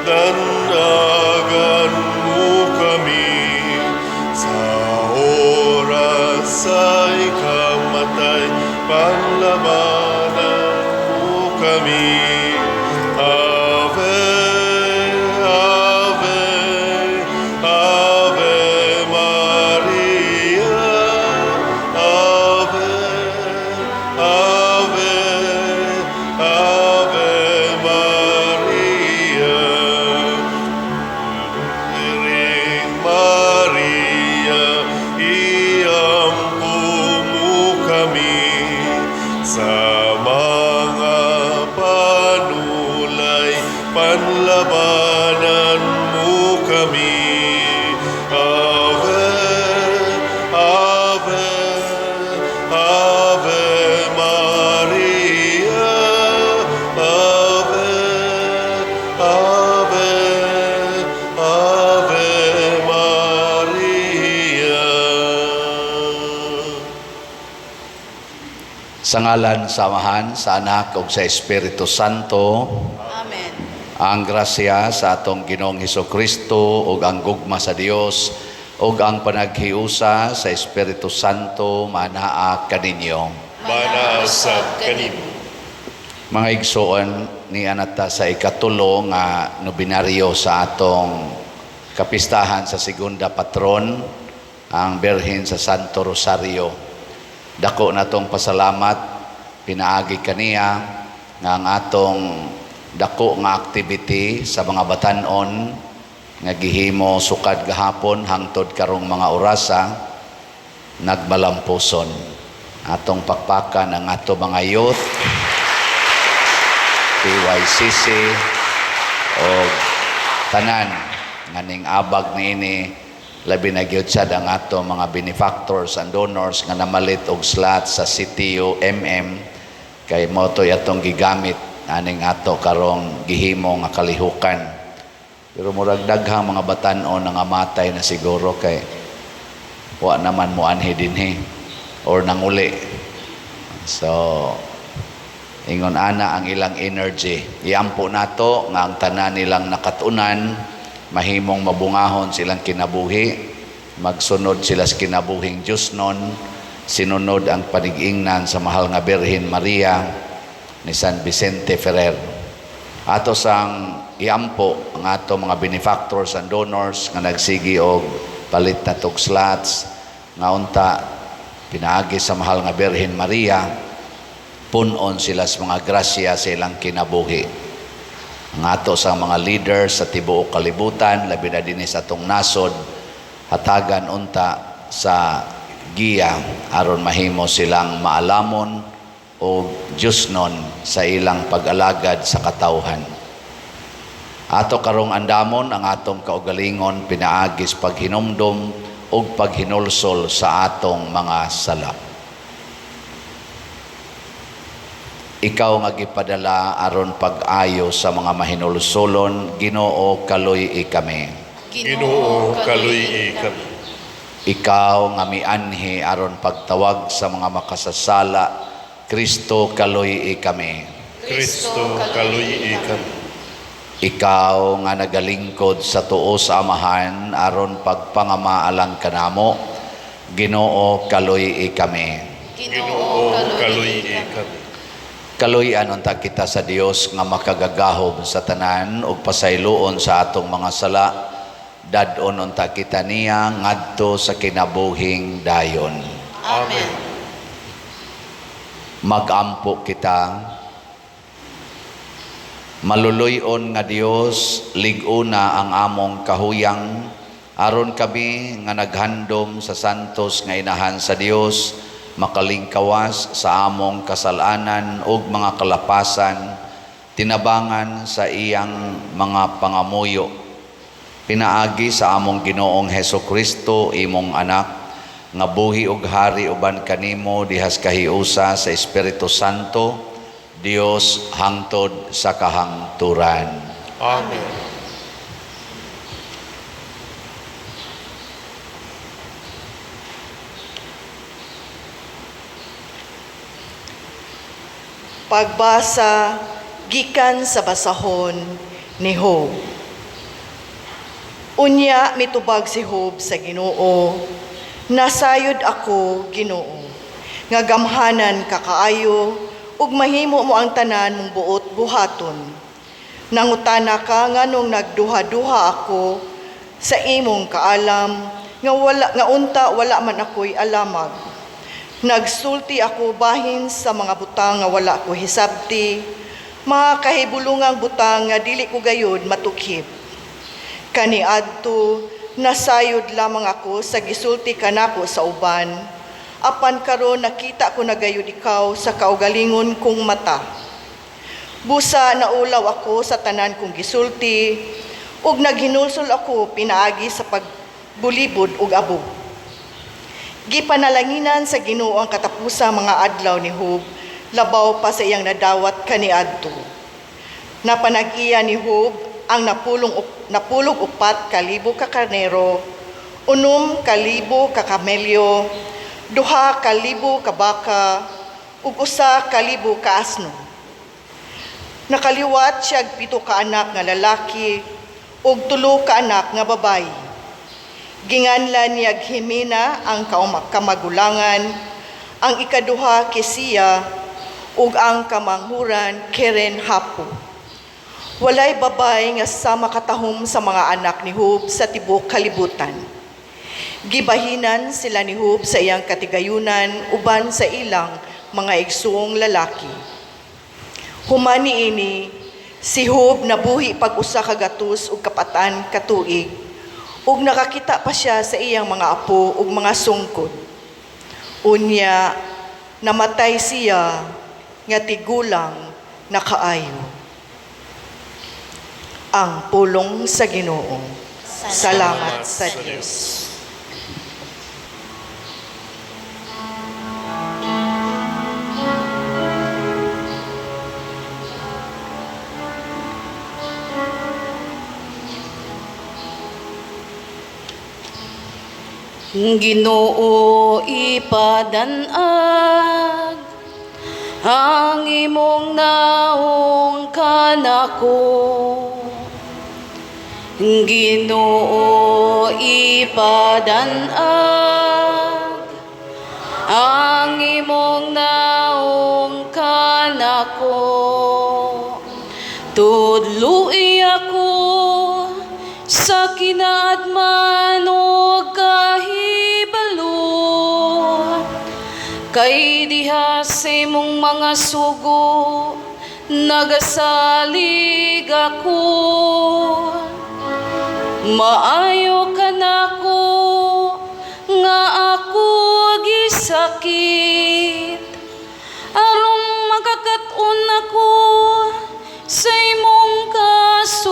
Danagan mo kami sa oras sa ikamatay, panlabanan mo kami. Ave, Ave, Ave Maria. Ave, Ave, Ave Maria. Birheng Maria, iampo mo kami sa mga panulay, panlabanan mo kami. Ave, Ave, Ave Maria. Ave, Ave, Ave Maria. Sa ngalan sa Amahan, sa Anak ug sa Espiritu Santo. Amen. Ang grasya sa atong Ginoong Kristo ug ang gugma sa Dios ug ang panaghiusa sa Espiritu Santo manaa kaninyo. Manaa sab kanimo. Mga igsoon, nia na ta sa ikatulo nga nobinaryo sa atong kapistahan sa Segunda Patron, ang Birhen sa Santo Rosario. Dako natong pasalamat pinaagi kaniya nga ang atong dako nga activity sa mga batan-on nga gihimo sukad gahapon hangtod karong mga orasa nagmalampuson. Atong pakpakan ang ato mga youth, PYCC o tanan nga ning abag niini, labi na gyud sad ang ato mga benefactors and donors nga namalit og slot sa CTU MM kay mao to'y atong gigamit aning ato karong gihimo nga kalihukan. Pero murag daghang mga batan-on nga matay na siguro kay wa naman mo anhi dinhi or nanguli. So ingon ana ang ilang energy. Iampo nato nga ang tanan nilang nakatunan mahimong mabungahon silang kinabuhi, magsunod sila sa kinabuhing Diyos nun, sinunod ang panigingnan sa mahal nga Birhen Maria ni San Vicente Ferrer. Ato sang iampo ang ato mga benefactors and donors nga nagsigi og palit na tog slots nga unta pinaagi sa mahal nga Birhen Maria punon sila sa mga grasya sa ilang kinabuhi. Ang ato sa mga leaders sa tibuok kalibutan, labi na dinhi sa atong nasod, hatagan unta sa giya aron mahimo silang maalamon o Diyosnon sa ilang pag-alagad sa katawhan. Ato karong andamon ang atong kaugalingon pinaagi sa paghinumdom ug paghinulsol sa atong mga sala. Ikaw nga gipadala aron pag-ayo sa mga mahinulsolon, Ginoo, kaluy-i kami. Ginoo, kaluy-i kami. Ikaw nga mianhi aron pagtawag sa mga makasasala, Kristo, kaluy-i kami. Kristo, kaluy-i kami. Ikaw nga nagalingkod sa tuo sa Amahan aron pagpangamaalang kanamo, Ginoo, kaluy-i kami. Ginoo, kaluy-i kami. Kaluy-an unta kita sa Dios nga makagagahom sa tanan ug pasayloon sa atong mga sala. Dad-on unta kita niya ngadto sa kinabuhing dayon. Amen. Magampo kita. Maluluy-on nga Dios, lig-una ang among kahuyang aron kami nga naghandom sa santos nga inahan sa Dios makalingkawas sa among kasalanan ug mga kalapasan, tinabangan sa iyang mga pangamuyo pinaagi sa among Ginoong Heso Kristo, imong anak, nga buhi ug hari uban kanimo dihas kahiusa sa Espiritu Santo, Dios, hangtod sa kahangturan. Amen. Pagbasa gikan sa basahon ni Job. Unya mitubag si Job sa Ginoo, "Nasayod ako, Ginoo, nga gamhanan ka kaayo ug mahimo mo ang tanan mong buot buhaton. Nangutana ka nganong nagduha-duha ako sa imong kaalam nga wala nga unta wala man ako'y alamag. Nagsulti ako bahin sa mga butang nga wala ko hisabti, mga kahibulungang butang nga dili ko gayud matukhib. Kaniadto nasayod lamang ako sa gisulti kanako sa uban, apan karon nakita ko na gayud ikaw sa kaugalingon kong mata. Busa naulaw ako sa tanan kong gisulti, ug naghinulsol ako pinaagi sa pagbulibod ug abog." Gipanalanginan sa Ginoo ang katapusang mga adlaw ni Job, labaw pa sa iyang nadawat kaniadto. Napanag-iya ni Job ang 94,000 ka karnero, 6,000 ka kamelyo, 2,000 ka baka, ug 1,000 ka asno. Nakaliwat siya og 7 ka anak nga lalaki ug 3 ka anak nga babayi. Ginganlan niya Himena ang kamagulangan, ang ikaduha Kesiya, ug ang kamanghuran Keren Hapo. Walay babay nga sama katahom sa mga anak ni Job sa tibuok kalibutan. Gibahinan sila ni Job sa iyang katigayunan uban sa ilang mga igsuong lalaki. Human niini, si Job nabuhi pag 104 ka tuig, ug nakakita pa siya sa iyang mga apo ug mga sungkod. Unya, namatay siya nga tigulang na kaayo. Ang pulong sa Ginoo. Salamat sa Dios. Ginoo, ipadanag ang imong naong kanako. Ginoo, ipadanag ang imong naong kanako. Tudloi ako sa kinaadman ug kahibalo, kay diha sa imong mga sugo nagasalig ako. Maayo kanako nga ako gisakit, aron makakat-on ako sa imong kasuguan.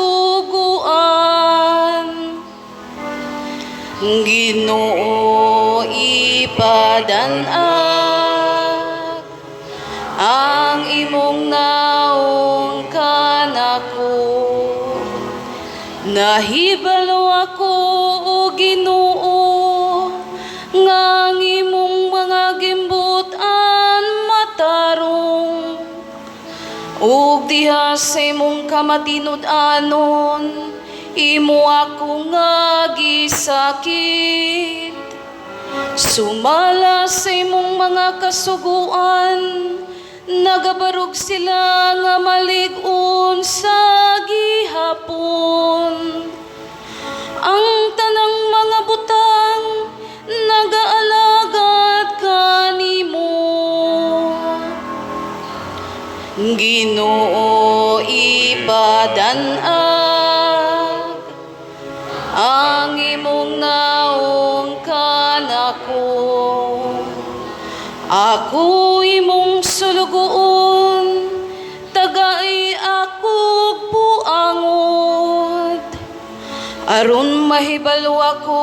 Ginoo, ipadanag ang imong naong kanako. Nahibalo ako, o Ginoo, nga ang imong mga gimbutan matarong, ug diha sa imong kamatinud-anon imo ako nga gisakit. Sumala sa imong mga kasuguan, nagabarog sila nga malig-on sa gihapon. Ang tanang mga butang nagaalagad kanimo. Ginoo, ipadanag ang imong naong kanako. Ako imong sulugoon, tagay akog buangot, aron mahibalo ako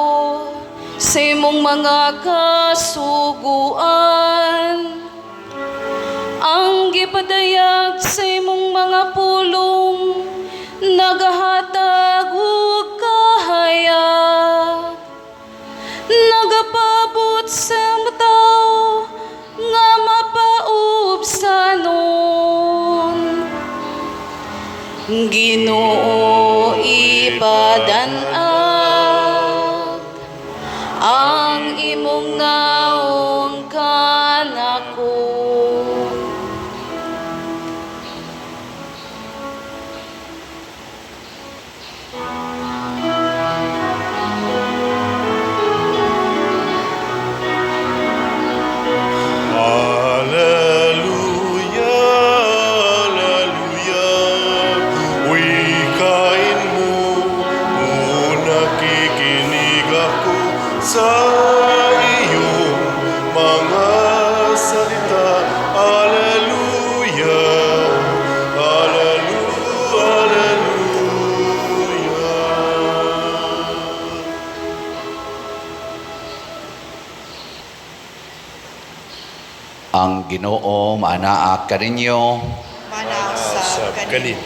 sa imong mga kasuguan. Ang gipadayag sa imong mga pulong nagahatag og kahayag, nagapabot sa mataw nga mapaubsanon. Ginoo, ipadanag Ang imong naong kanako. Alleluia, Alleluia. Wikain mo, nakikinig ako sa iyong mga salita. Alleluia, Alleluia, Alleluia. Ang Ginoo maanaa kaninyo. Manausap Sa kanimo. kanin.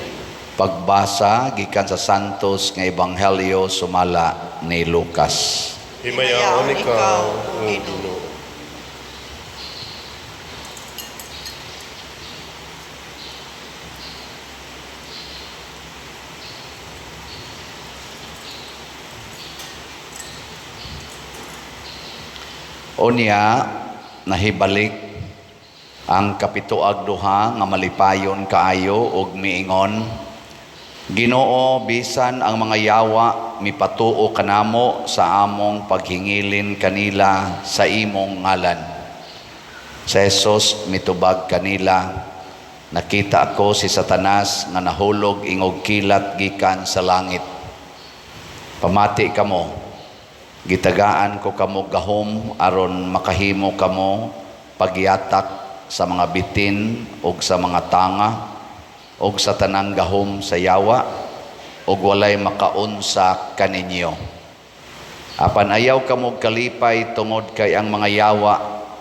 Pagbasa gikan sa Santos nga Ebanghelyo sumala ni Lucas. Himayaon ikaw, O Ginoo. Unya nahibalik ang kapituag duha nga malipayon kaayo og miingon, Ginoo, bisan ang mga yawa mipatuo kanamo sa among paghingilin kanila sa imong ngalan. Si Jesus mitubag kanila, nakita ko si Satanas nga nahulog ingog kilat gikan sa langit. Pamati kamo, gitagaan ko kamo gahom aron makahimo kamo pagyatak sa mga bitin og sa mga tanga og sa tanang gahom sa yawa og walay makaunsa kaninyo. Apan ayaw kamo kalipay tungod kay ang mga yawa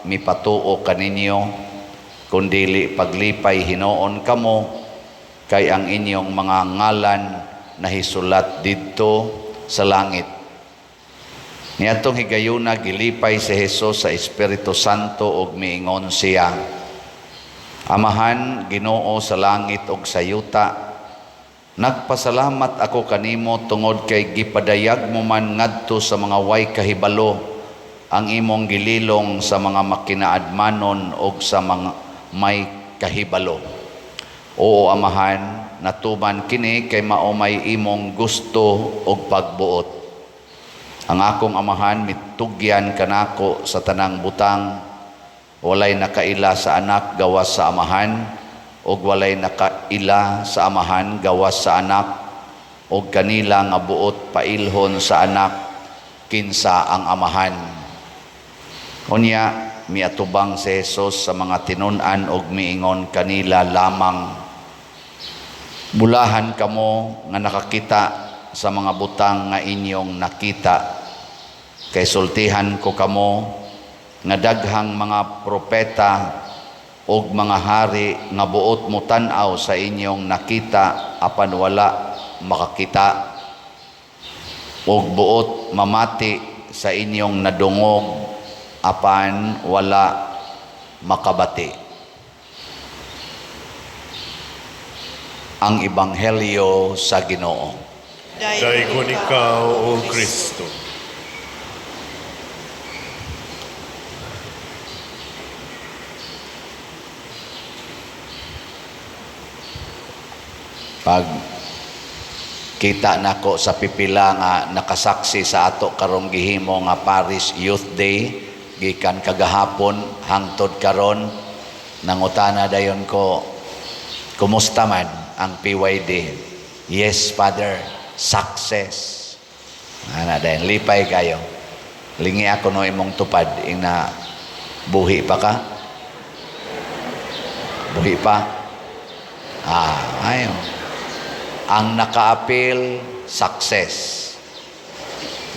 mipatuo kaninyo, kundili paglipay hinoon kamo kay ang inyong mga ngalan nahisulat didto sa langit. Niadtong higayuna gilipay si Hesus sa Espiritu Santo ug miingon siya, Amahan, Ginoo sa langit ug sa yuta, nagpasalamat ako kanimo tungod kay gipadayag mo man ngadto sa mga way kahibalo ang imong gililong sa mga makinaadmanon ug sa mga may kahibalo. Oo, Amahan, natuman kini kay mao may imong gusto ug pagbuot. Ang akong amahan mitugyan kanako sa tanang butang, walay nakaila sa anak gawas sa amahan, ug walay nakaila sa amahan gawas sa anak, ug kanila nga buot pailhon sa anak kinsa ang amahan. Unya miatubang si Jesus sa mga tinun-an ug miingon kanila lamang, bulahan kamo nga nakakita sa mga butang nga inyong nakita, kay sultihan ko kamo nga daghang mga propeta ug mga hari nga buot mo tan-aw sa inyong nakita apan wala makakita, ug buot mamati sa inyong nadungog apan wala makabati. Ang Ebanghelyo sa Ginoo. Daygon ikaw, O Kristo. Pag kita nako sa pipila nga nakasaksi sa ato karong gihimo nga Parish Youth Day gikan kagahapon hangtod karon, nangutana dayon ko, kumusta man ang PYD? Yes, Father, success. Ana dayon, lipay kayo. Lingi ako no imong tupad ina buhi pa ka? Buhi pa? Ayo. Ang nakaapil, success.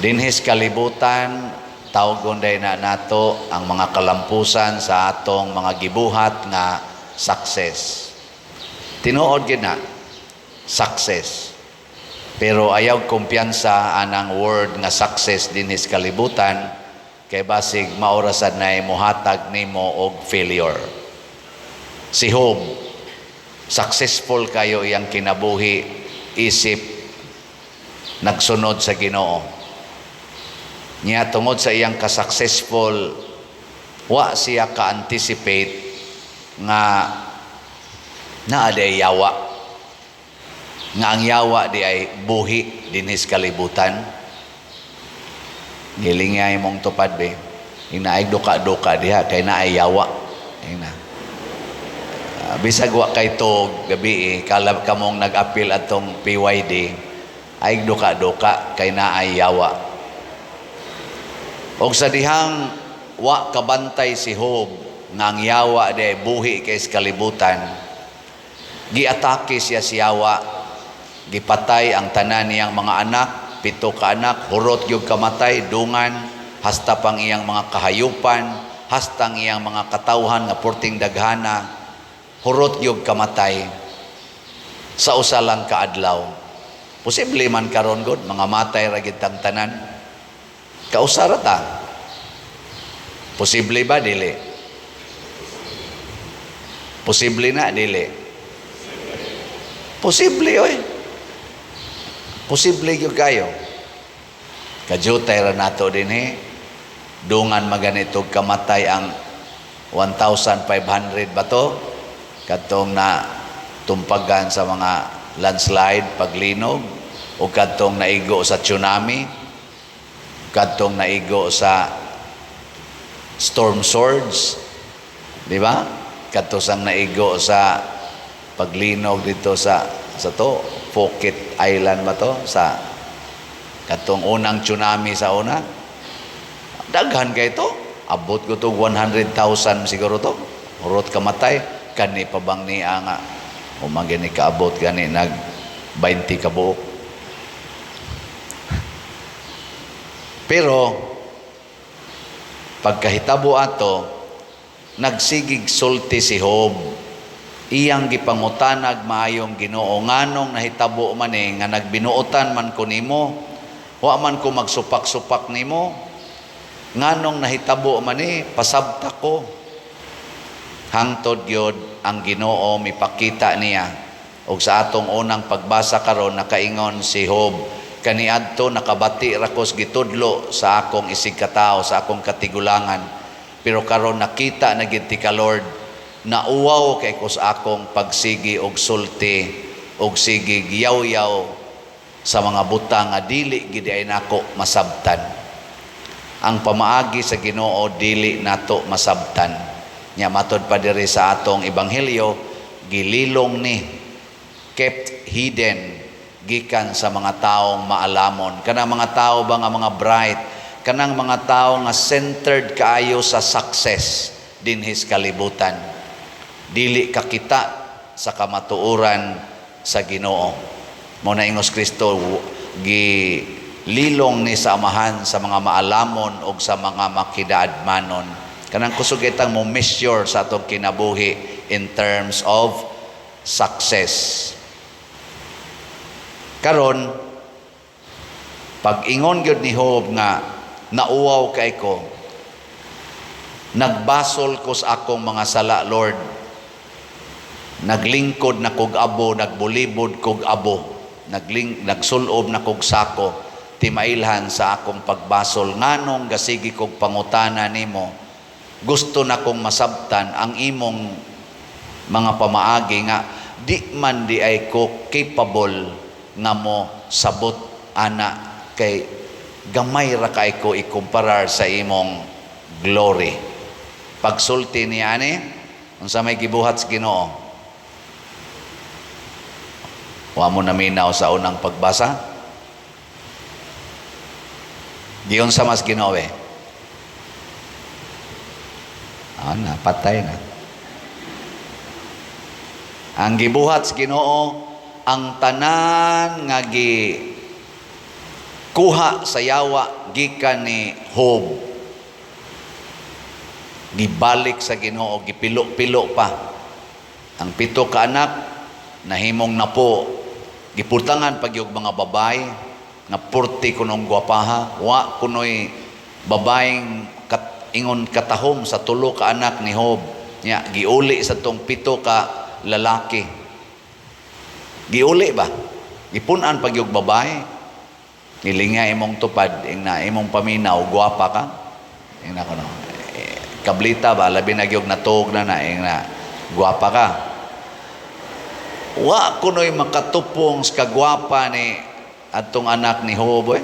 Dinhis kalibutan, tawgon day na nato ang mga kalampusan sa atong mga gibuhat nga success. Tinuod gid na, success. Pero ayaw kumpiyansa anang word nga success dinhis kalibutan, kay basig maorasan na muhatag nimo og failure. Si Job, successful kayo iyang kinabuhi, isip nagsunod sa Ginoo. Niya tungod sa iyang ka-successful, wa siya ka-anticipate nga naa diay yawa. Nga ang yawa diay buhi dinhis kalibutan. Gilingay mong tupad be. Inaay duka-duka diha kay naay yawa. Ina. Bisag wa kay tog gabi eh, kalab kamong nag-apil atong PYD ay duka-duka kay naay yawa. Og sa dihang wa kabantay si Job nga ang yawa di buhi kay sa kalibutan, giatake siya si yawa, gipatay ang tanan niyang mga anak, 7 ka anak, hurot gyud kamatay, dungan, hasta pang iyang mga kahayupan, hasta ang iyang mga katawhan nga porting daghana, hurot gyud kamatay sa usa lang kaadlaw. Posible man karon gud mga matay ra gid tang tanan. Kausa ra ta. Posible ba dili? Posible na dili? Posible oy. Posible gyud kayo. Kajutay ra nato dinhi. Dungan maganito kamatay ang 1,500 ba to? Kadtong na tumpagan sa mga landslide, paglinog, o kadtong naigo sa tsunami, kadtong naigo sa storm surge, di ba? Kadto sang naigo sa paglinog dito sa to, Phuket Island ba to? Sa kadtong unang tsunami sa una. Daghan kay to. Abot ko to 100,000 siguro to. Hurot kamatay. Kani pa bang niya nga umagin ni kaabot gani nag 20 ka buok. Pero pagkahitabo ato, nagsigig sulti si Job. Iyang gipangutanag maayong Ginoo, nganong nahitabo man nga nagbinuotan man ko nimo, wa man ko magsupak-supak nimo, nganong nahitabo man pasabta ko. Hangtod gyud ang Ginoo mipakita niya. Og sa atong unang pagbasa karon nakaingon si Job, kaniadto nakabati ra ko gitudlo sa akong isig katawo, sa akong katigulangan, pero karon nakita na gid ti ka Lord, nauwaw kay ko sa akong pagsigi og sulti og sige giyaw-yaw sa mga butang nga dili gid ay nako masabtan. Ang pamaagi sa Ginoo dili nato masabtan. Nya matod pa diri sa atong ebanghelyo, gililong ni, kept hidden gikan sa mga taong maalamon. Kanang mga tao ba nga mga bright, kanang mga tao nga centered kaayo sa success dinhis kalibutan. Dili kakita sa kamatuoran sa Ginoo. Mo na ingos Kristo, gililong ni sa amahan sa mga maalamon og sa mga makidaadmanon. Kanang kusog itang mo measure sa atong kinabuhi in terms of success. Karon, pag-ingon gyud ni Job nga nauwaw kay ko, nagbasol ko sa akong mga sala, Lord. Naglingkod na kog abo, nagbulibod kog abo, nagsulob na kog sako, timailhan sa akong pagbasol. Nganong gasigi kog pangutana nimo, gusto na kong masabtan ang imong mga pamaagi nga di man di ay ko capable nga mo sabot ana, kay gamay ra kay ko ikumparar sa imong glory. Pagsulti niya ani, unsa may gibuhat sa Ginoo? Wa mo naminaw sa unang pagbasa? Giunsa sa mas Ginoo eh? Ah, na, patay na. Ang gibuhat sa Ginoo, ang tanan nga gi kuha sa yawa gikan ni Job, gibalik sa Ginoo, gipilo-pilo pa. Ang 7 ka anak nahimong napo, giputangan pag yung mga babae nga purti kunong gwapaha, wa kunoy babaeng ingon katahom sa 3 ka anak ni Job. Nya giuli sa tong 7 ka lalaki. Giuli ba? Gipun-an pag yung babae. Gilinga imong tupad, ing na imong paminaw, guwapa ka. Ing na kuno. Eh, kablita ba, labi na gyud natuog na na, ing na, guwapa ka. Wa kuno'y makatupong sa kagwapa ni atong anak ni Job, eh.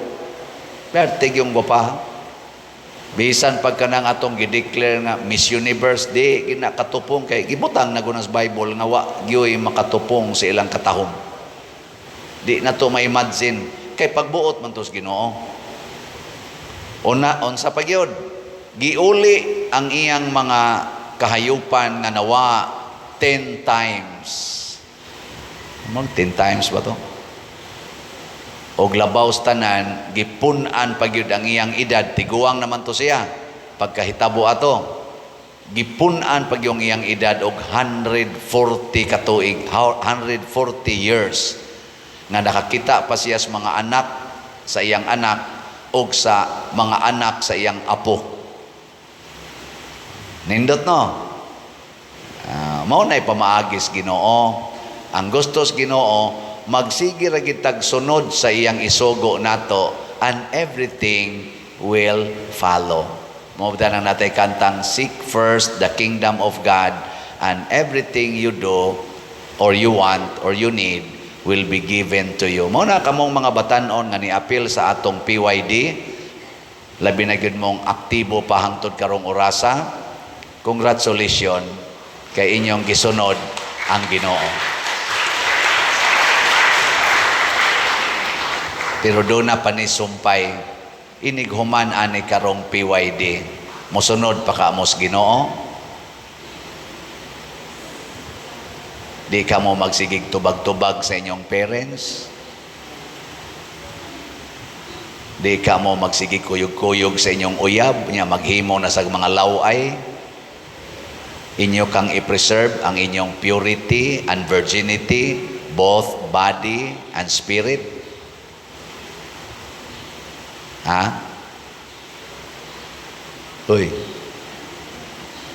Pertig yung gwapa. Bisan pagka nang atong gideclare nga Miss Universe, di ginakatupong kay gibutang na gunas Bible nga wa gyoy makatupong sa ilang katahom. Di na to ma-imagine kay pagbuot man to sa Ginoo. Una, unsa pa gyud? Giuli ang iyang mga kahayupan nga nawa 10 times. Mag 10 times ba to? Og labaw sa tanan, gipun-an pa gyud ang iyang edad, tiguang naman to siya. Pagkahitabo ato, gipun-an pa gyud ang iyang edad og 140 ka tuig, 140 years nga nakakita pa siya sa mga anak sa iyang anak og sa mga anak sa iyang apo. Nindot, no? Mao na'y pamaagis Ginoo. Ang gustos Ginoo, magsige ra gyud tag sunod sa iyang isugo nato and everything will follow. Mao ba nang natay kantang "Seek first the kingdom of God and everything you do or you want or you need will be given to you." Mao na kamong mga batanon nga niapil sa atong PYD, labi na gyud mong aktibo pa hangtod karong orasa. Congratulations kay inyong gisunod ang Ginoo. Pero doon na pa ni sumpay, inighuman ani karong PYD, mosunod pa ka mos Ginoo? Di ka mo magsigig tubag-tubag sa inyong parents? Di ka mo magsigig kuyog-kuyog sa inyong uyab, nya maghimo na sa mga laway? Inyo kang i-preserve ang inyong purity and virginity, both body and spirit? Ha? Uy.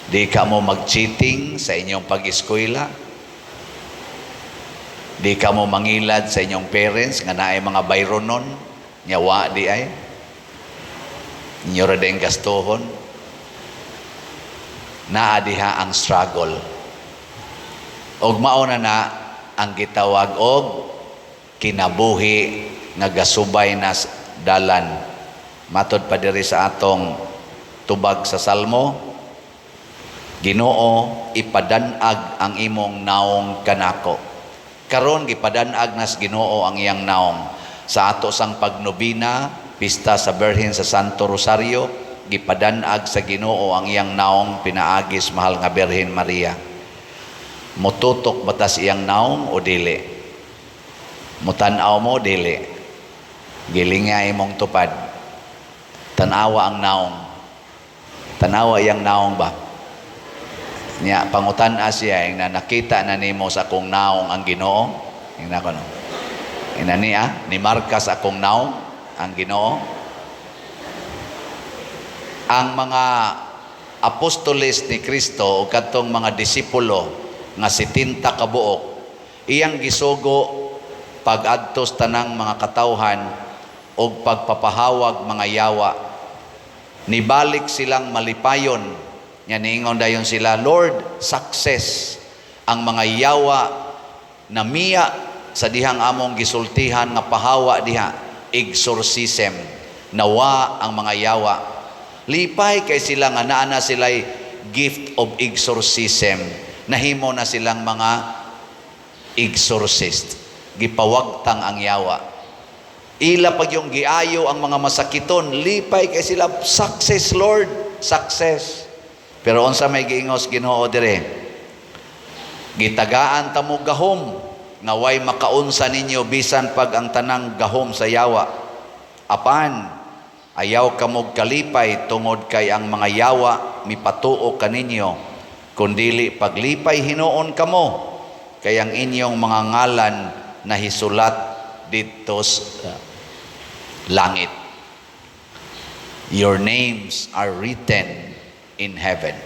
Di ka mo mag-cheating sa inyong pag-eskwela? Di ka mo mangilad sa inyong parents nga naay mga bayronon, nya wa di ay? Inyo ra din gastuhon. Naa diha ang struggle. Og mao na na ang gitawag og kinabuhi nga gasubay na dalan. Matod pa diri sa atong tubag sa Salmo, "Ginoo, ipadanag ang imong naong kanako." Karon gipadanag nas Ginoo ang iyang naong sa ato sang pagnobina, pista sa Birhen sa Santo Rosario, gipadanag sa Ginoo ang iyang naong pinaagis mahal nga Birhen Maria. Mututok batas iyang naong o dili? Mutan-aw mo, dili? Gilinga imong tupad. Tanawa ang naong. Tanawa iyang naong ba? Nya pangutan-a siya ing na nakita na nimo sa akong naong ang Ginoo. Ing na kono. Ina niya ni marka sa akong naong ang Ginoo. Ang mga apostoles ni Kristo o kadtong mga disipulo nga 70 ka buok, iyang gisugo pag-adtos tanang mga katawhan og pagpapahawag mga yawa. Nibalik silang malipayon. Nya niingon dayon sila, "Lord, success. Ang mga yawa namiya sa dihang among gisultihan nga pahawa diha, exorcism. Nawa ang mga yawa." Lipay kay sila nga naa na sila'y gift of exorcism. Nahimo na silang mga exorcist. Gipawagtang ang yawa. Ila pag yung giayo ang mga masakiton, lipay kay sila, "Success, Lord, success." Pero unsa may giingos Ginoo dire? "Gitagaan ta mo gahom nga way makaunsa ninyo bisan pag ang tanang gahom sa yawa. Apan ayaw kamog kalipay tungod kay ang mga yawa mipatuo kaninyo, kundili paglipay hinuon kamo kay ang inyong mga ngalan nahisulat didto sa langit." Your names are written in heaven.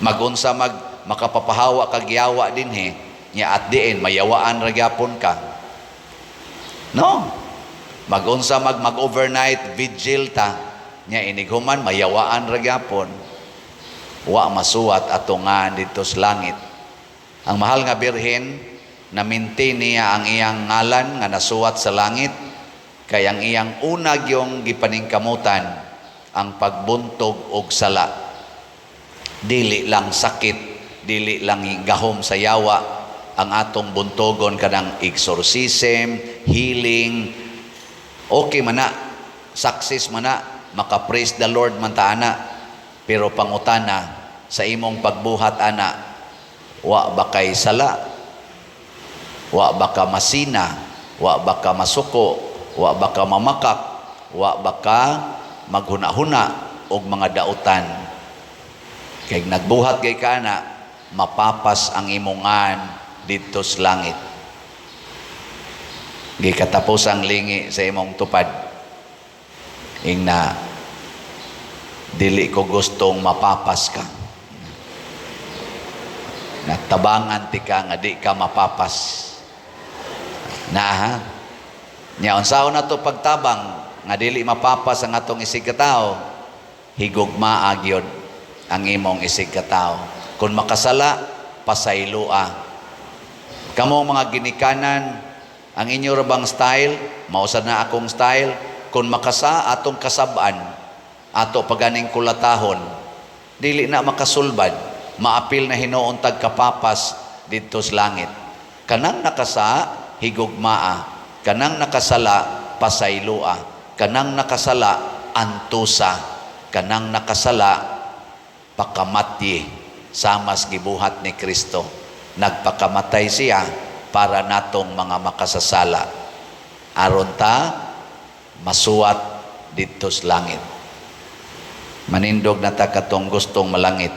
Magunsa mag makapapahawa kag yawa dinhi, nya at the end mayawaan ra gyapon ka. No. Magunsa mag-overnight vigil ta, nya inighuman mayawaan ra gyapon. Wa masuwat ato nga didto sa langit. Ang mahal nga Birhen, na-maintain niya ang iyang ngalan nga nasuwat sa langit, kay ang iyang una gyung gipaningkamutan ang pagbuntog og sala. Dili lang sakit, dili lang gahom sa yawa ang atong buntogon, kanang exorcism, healing, okay man na, success man na, maka-praise the Lord man ta ana. Pero pangutana, sa imong pagbuhat ana, wa ba kay sala? Wa ba ka masina? Wa ba ka masuko? Wa ba ka mamakak? Wa ba ka maghuna-huna og mga dautan? Kay nagbuhat kay ka ana, mapapas ang imong ngan didto sa langit. Gikatapos ang lingi sa imong tupad. Ingna, dili ko gustong mapapas ka. Natabangan ti ka nga di ka mapapas. Na ha? Nya unsaon na to pagtabang nga dili mapapas ang atong isig katao? Higugmaa gyud ang imong isig katao. Kung makasala, pasayloa. Kamong mga ginikanan, ang inyo ra bang style, mao sad na akong style, kung makasa atong kasab-an, ato paganing kulatahon, dili na makasulbad, maapil na hinuon tag kapapas didto sa langit. Kanang nakasa, higugmaa. Kanang nakasala, pasayloa. Kanang nakasala, antusa. Kanang nakasala, pakamatyi. Samas gibuhat ni Kristo. Nagpakamatay siya para natong mga makasasala. Aron ta masuwat didto sa langit. Manindog na ta katong gustong malangit.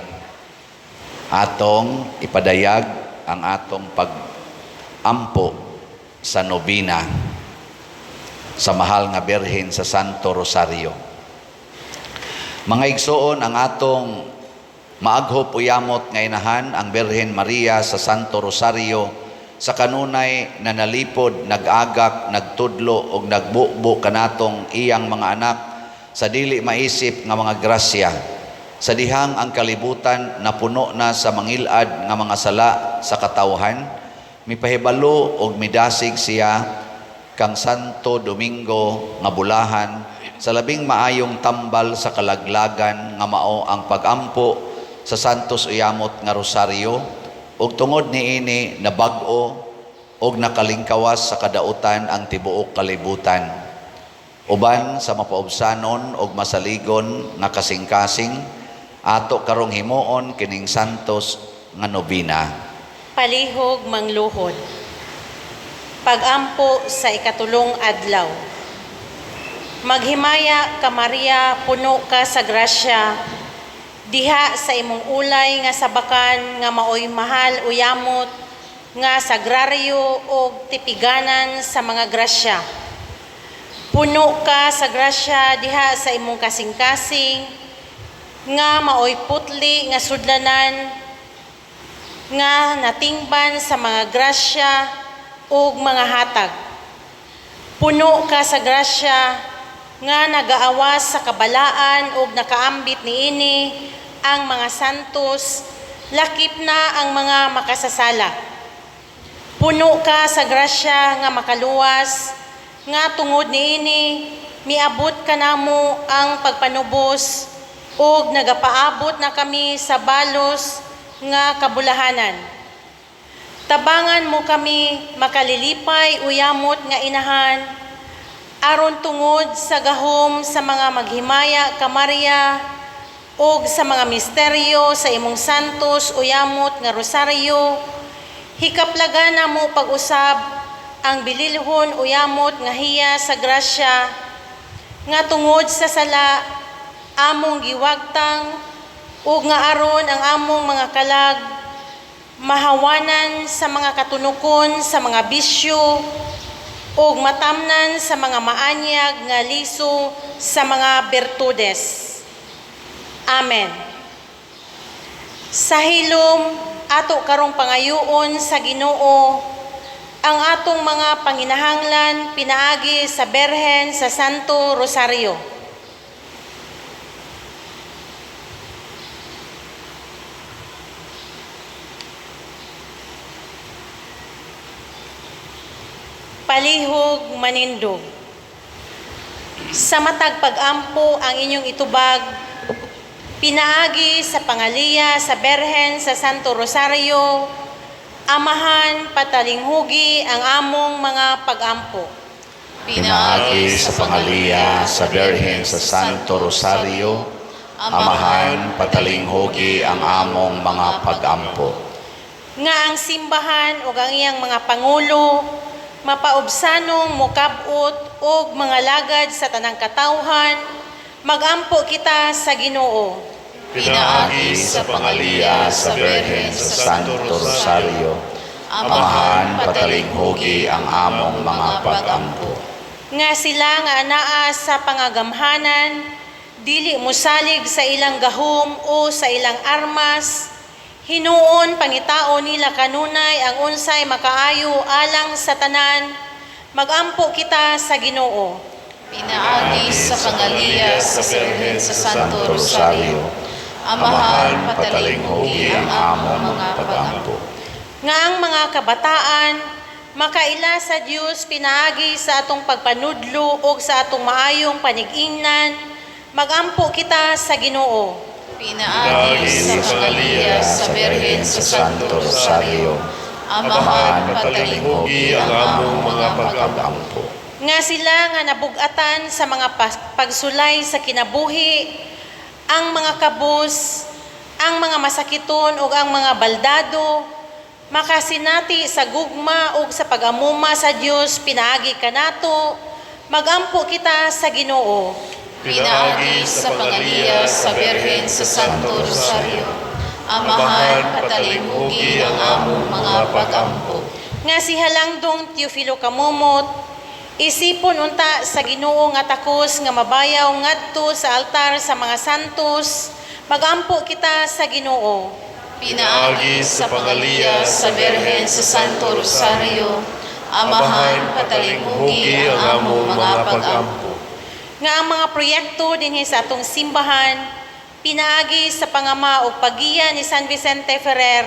Atong ipadayag ang atong pag-ampo sa nobina sa mahal nga Birhen sa Santo Rosario. Mga igsoon, ang atong maaghop uyamot nga inahan, ang Birhen Maria sa Santo Rosario, sa kanunay na nalipod, nag-agak, nagtudlo ug nagbubo kanatong iyang mga anak sa dili maisip nga mga grasya. Sa dihang ang kalibutan napuno na sa mangilad nga mga sala sa katawhan, mipahibalo og midasig siya kang Santo Domingo nga bulahan sa labing maayong tambal sa kalaglagan nga mao ang pagampo sa Santos Uyamot nga Rosaryo, ug tungod niini nabag-o og nakalingkawas sa kadautan ang tibuok kalibutan. Uban sa mapaubsanon og masaligon nga kasing-kasing, ato karong himuon kining Santos nga nobina. Palihog mangluhod. Pagampo sa ikatulong adlaw. Maghimaya ka, Maria, puno ka sa grasya. Diha sa imong ulay nga sabakan nga maoy mahal uyamot nga sagraryo og tipiganan sa mga grasya. Puno ka sa grasya diha sa imong kasing-kasing nga maoy putli nga sudlanan nga natingban sa mga grasya ug mga hatag. Puno ka sa grasya nga nagaawas sa kabalaan ug nakaambit niini ang mga santos, lakip na ang mga makasasala. Puno ka sa grasya nga makaluwas, nga tungod niini miabot kanamo ang pagpanubos ug nagapaabot na kami sa balos nga kabulahanan. Tabangan mo kami, makalilipay uyamot nga inahan, aron tungod sa gahom sa mga maghimaya ka Maria ug sa mga misteryo sa imong santos uyamot nga rosaryo, hikaplagan namo pag-usab ang bililhon uyamot nga hiya sa grasya nga tungod sa sala among giwagtang, ug nga aron ang among mga kalag mahawanan sa mga katunukon sa mga bisyo ug matamnan sa mga maanyag nga liso sa mga bertudes. Amen. Sa hilom, ato karong pangayoon sa Ginoo Ang atong mga panginahanglan pinaagi sa Berhen sa Santo Rosario. Palihog manindog. Sa matag pag-ampo ang inyong itubag, pinaagi sa pangaliya sa Berhen sa Santo Rosario, Amahan, patalinghugi ang among mga pag-ampo. Pinaagi sa pangaliya sa Birhen sa Santo Rosario, Amahan, patalinghugi ang among mga pag-ampo. Nga ang simbahan ug ang iyang mga pangulo mapaubsanong mokab-ot og mga lagad sa tanang katawhan, magampo kita sa Ginoo. Pinaagi sa pangaliya sa Birhen sa Santo Rosario, Amahan, patalinghugi ang among mga pag-ampo. Nga sila nga anaa sa pangagamhanan, dili mosalig sa ilang gahom o sa ilang armas, hinuon pangitao nila kanunay ang unsay makaayo alang sa tanan, magampo kita sa Ginoo. Pinaagi sa pangaliya sa Birhen sa Santo Rosario, Amahan, patalinghugi ang among mga pag-ampo. Nga ang mga kabataan makaila sa Dios pinaagi sa atong pagpanudlo ug sa atong maayong panig-ingnan, magampo kita sa Ginoo. Pinaagi sa pangaliya sa Birhen sa Santo Rosario, Amahan, patalinghugi ang among mga pag-ampo. Nga sila nga nabugatan sa mga pagsulay sa kinabuhi, ang mga kabus, ang mga masakiton ug ang mga baldado, makasinati sa gugma ug sa pag-amuma sa Dios pinaagi kanato, magampo kita sa Ginoo. Pinaagi sa pangaliya sa Birhen sa Santo Rosario, Amahan, patalinghugi ang among mga pag-ampo. Nga si Halangdong Teofilo Kamumot, isipon unta sa Ginoo nga takos nga mabayaw ngadto sa altar sa mga santos, magampo kita sa Ginoo. Pinaagi sa pangaliya sa Birhen sa Santo Rosario, Amahan, patalinghugi ang among mga pag-ampo. Nga ang mga proyekto dinhi sa atong simbahan, pinaagi sa pangama ug paggiya ni San Vicente Ferrer,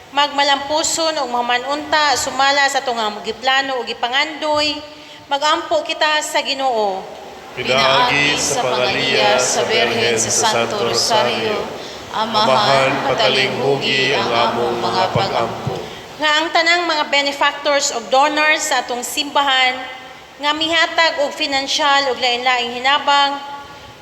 magmalampuson ug mamanunta sumala sa atong nga giplano ug gipangandoy, magampo kita sa Ginoo. Pinaagi sa pangaliya sa Birhen sa Santo Rosario, Amahan, patalinghugi ang among mga pag-ampo. Nga ang tanang mga benefactors ug donors sa atong simbahan nga mihatag og finansyal ug lain-laing hinabang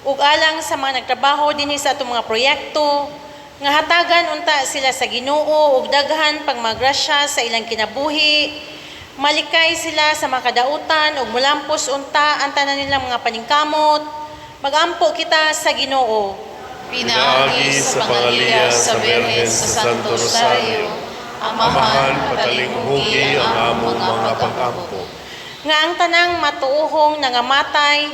ug alang sa mga nagtrabaho dinhi sa atong mga proyekto, nga hatagan unta sila sa Ginoo ug daghan pangmagrasya sa ilang kinabuhi, malikay sila sa mga kadautan ug mulampos unta ang tanan nilang mga paningkamot, magampo kita sa Ginoo. Pinaagi sa pangaliya sa Birhen sa Santo Rosario, Amahan, patalinghugi ang among mga pag-ampo. Nga ang tanang matuohong nangamatay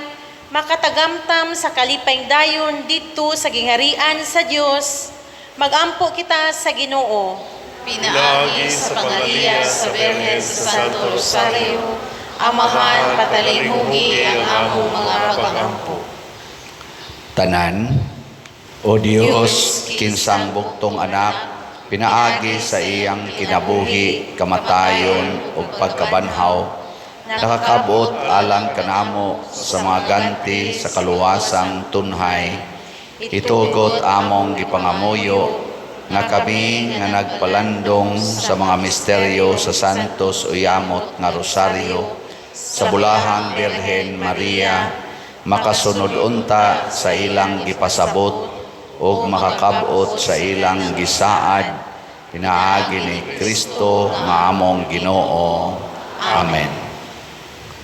makatagamtam sa kalipay dayon didto sa gingharian sa Dios, magampo kita sa Ginoo. Pinaagi sa pangaliya sa Birhen sa Santo Rosario, Amahan, patalinghugi ang among mga pag-ampo. Tanan, O Dios, kinsang buktong anak, pinaagi sa iyang kinabuhi, kamatayon ug pagkabanhaw, nakakabot alang kanamo sa mga ganti sa kaluwasang tunhay, itugot among gipangamuyo nga kami nga nagpalandong sa mga misteryo sa Santos Uyamot nga Rosario, sa Bulahang Birhen Maria, makasunod unta sa ilang gipasabot ug makakab-ot sa ilang gisaad, pinaagi ni Kristo nga among Ginoo. Amen.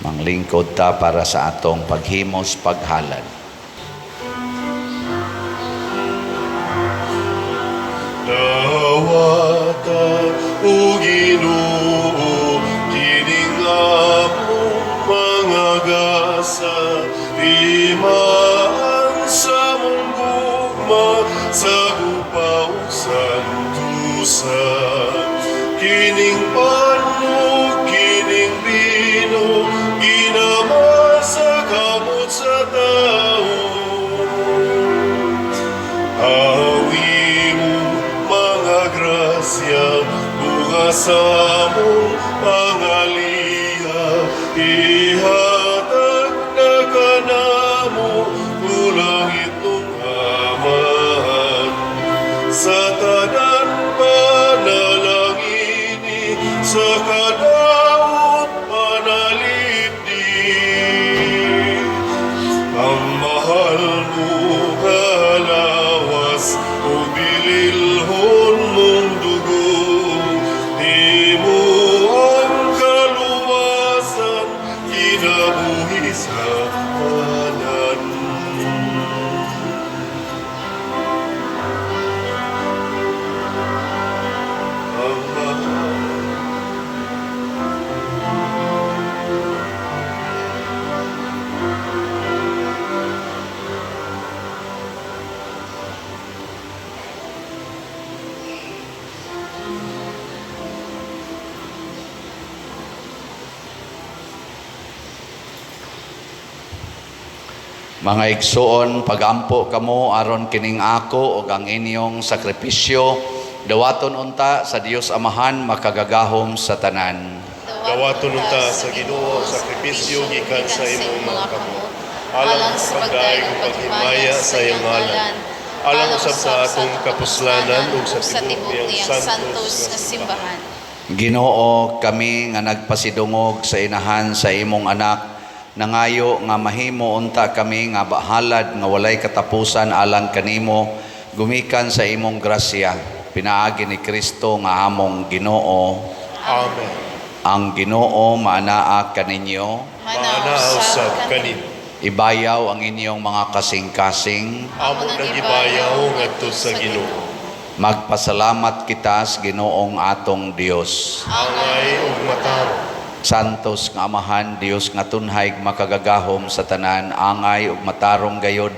Manglingkod ta para sa atong paghimos paghalad. Dawata o Ginoo, kining among mga gasa, timaan sa mong gugma, sa gupa ug santusa. Kining panukid Mga igsuon, pagampo kamo aron kining ako ug ang inyong sakripisyo dawaton unta sa Dios Amahan makagagahom sa tanan. Dawaton unta sa Ginoo ang sakripisyo gikan sa imong mga kamot. Alang sa pagdaig ug paghimaya sa iyang ngalan. Alang usab sa atong kapuslanan ug sa tibuok niyang santos nga simbahan. Ginoo, kami nga nagpasidungog sa inahan sa imong anak, nangayo nga mahimo unta kami nga bahalad nga walay katapusan alang kanimo, gumikan sa imong grasya, pinaagi ni Kristo nga among Ginoo. Amen. Ang Ginoo maanaa kaninyo, Maanaa usab kanimo. Ibayaw ang inyong mga kasing-kasing. Amo nang gibayaw ngadto sa Ginoo. Magpasalamat kita sa Ginoong atong Dios. Angay ug matarong. Santos nga Amahan, Dios nga tunhay makagagahom sa tanan, angay ug matarong gayod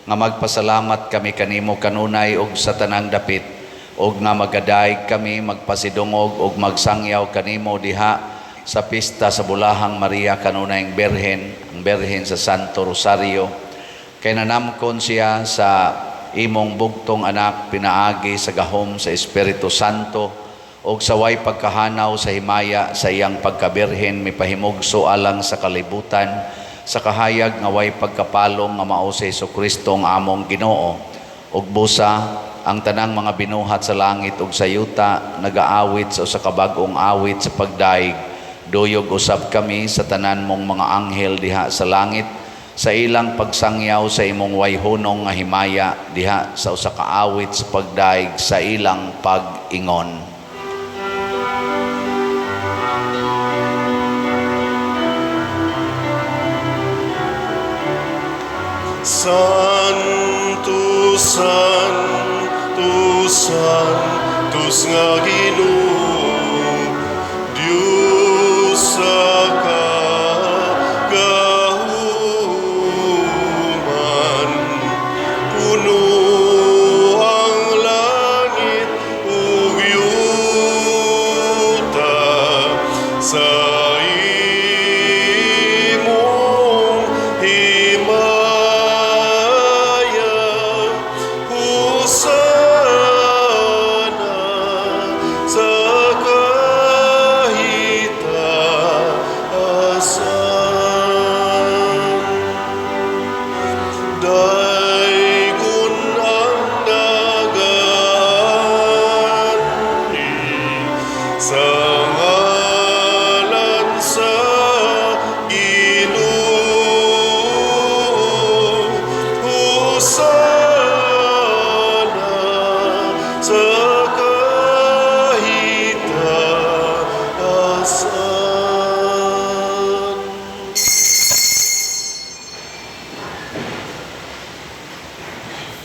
nga magpasalamat kami kanimo kanunay ug sa tanang dapit, ug nga magadaig kami magpasidungog ug magsangyaw kanimo diha sa pista sa Bulahang Maria kanunayng Birhen, ang Birhen sa Santo Rosario. Kay nanamkon siya sa imong bugtong anak pinaagi sa gahom sa Espiritu Santo og sa way pagkahanaw sa himaya sa iyang pagkabirhen mipahimugso alang sa kalibutan sa kahayag nga way pagkapalong nga mao sa Hesukristo ang among Ginoo. Ug busa ang tanang mga binuhat sa langit ug sa yuta nagaawit sa usa ka bag-ong awit sa pagdaig. Duyog usab kami sa tanan mong mga anghel diha sa langit sa ilang pagsangyaw sa imong wayhunong nga himaya diha sa usa ka awit sa pagdaig sa ilang pag-ingon. Santo, Santo, Santos nga Ginoo, Dios sa kagahuman, puno ang langit ug yuta sa imong himaya. Hosana sa kahitaasan. Daygon ang dagaani sa ngalan sa Ginoo. Hosana sa kahitaasan.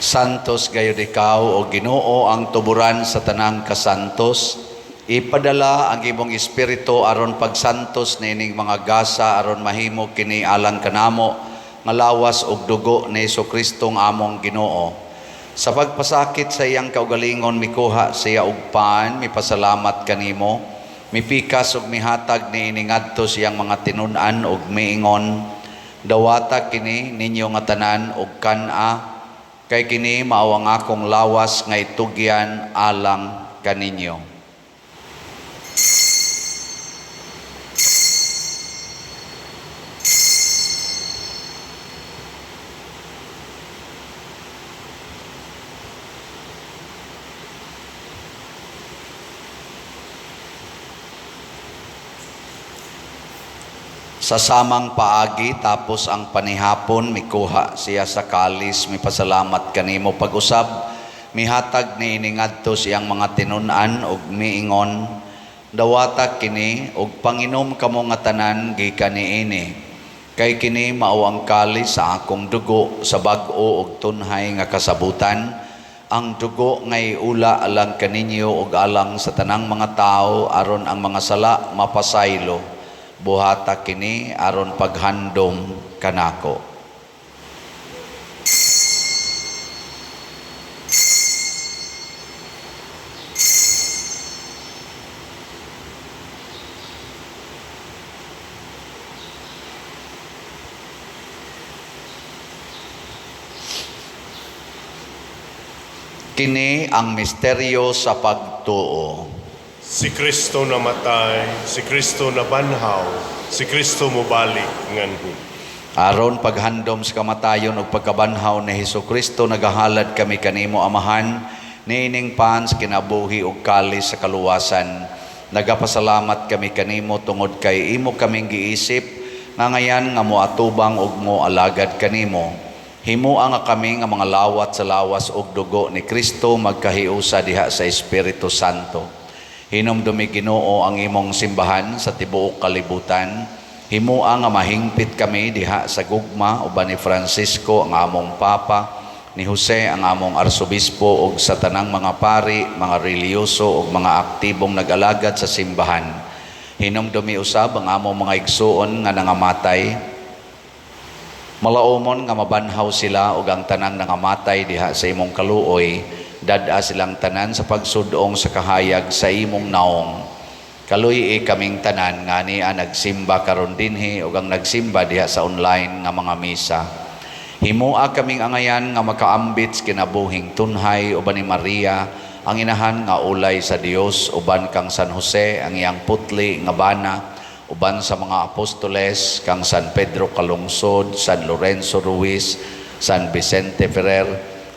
Santos gayud ikaw o Ginoo ang tuburan sa tanang kasantos. Ipadala ang imong espiritu aron pagsantos niining mga gasa aron mahimo kini alang kanamo nga lawas ug dugo ni Hesukristo nga among Ginoo. Sa pagpasakit sa iyang kaugalingon mikuha siya og pan, mipasalamat kanimo, mipikas ug mihatag niini ngadto sa iyang mga tinun-an ug miingon, dawata kini ninyo nga tanan ug kan-a, kay kini mao ang akong lawas nga itugyan alang kaninyo. Sa samang paagi tapos ang panihapon mikuha siya sa kalis mipasalamat kanimo pag-usab mihatag niini ngadto sa iyang mga tinun-an ug miingon, dawata kini ug panginom kamo nga tanan gikan niini, kay kini mao ang kalis sa akong dugo sa bag-o ug tunhay nga kasabutan, ang dugo nga iula alang kaninyo ug alang sa tanang mga tawo aron ang mga sala mapasaylo. Buhata kini aron paghandom kanako. Kini ang misteryo sa pagtuo. Si Kristo namatay, si Kristo nabanhaw, si Kristo mobalik nganhi. Aron paghandom sa kamatayon ug pagkabanhaw ni Hesus Kristo, nagahalad kami kanimo, Amahan, niining pan sa kinabuhi ug kalis sa kaluwasan. Nagapasalamat kami kanimo tungod kay imo kaming giisip nga ngayan nga moatubang ug moalagad kanimo. Himoa nga kami nga mga lawat sa lawas ug dugo ni Kristo magkahiusa diha sa Espiritu Santo. Hinumdumi, Ginoo, ang imong simbahan sa tibuok kalibutan. Himoa nga mahingpit kami diha sa gugma uban ni Francisco ang among Papa, ni Jose ang among arsobispo ug sa tanang mga pari, mga relihiyoso ug mga aktibong nag-alagad sa simbahan. Hinumdumi usab ang among mga igsuon nga nangamatay. Malaumon nga mabanhaw sila ug ang tanang nangamatay diha sa imong kaluoy, dad-a silang tanan sa pagsudong sa kahayag sa imong naong. Kaluy-i kaming tanan nga ania nagsimba karon dinhi ug ang nagsimba diha sa online nga mga misa. Himoa kaming angayan nga makaambit sa kinabuhing tunhay uban ni Maria, ang inahan nga ulay sa Dios, uban kang San Jose, ang iyang putli nga bana, uban sa mga apostoles, kang San Pedro Calungsod, San Lorenzo Ruiz, San Vicente Ferrer,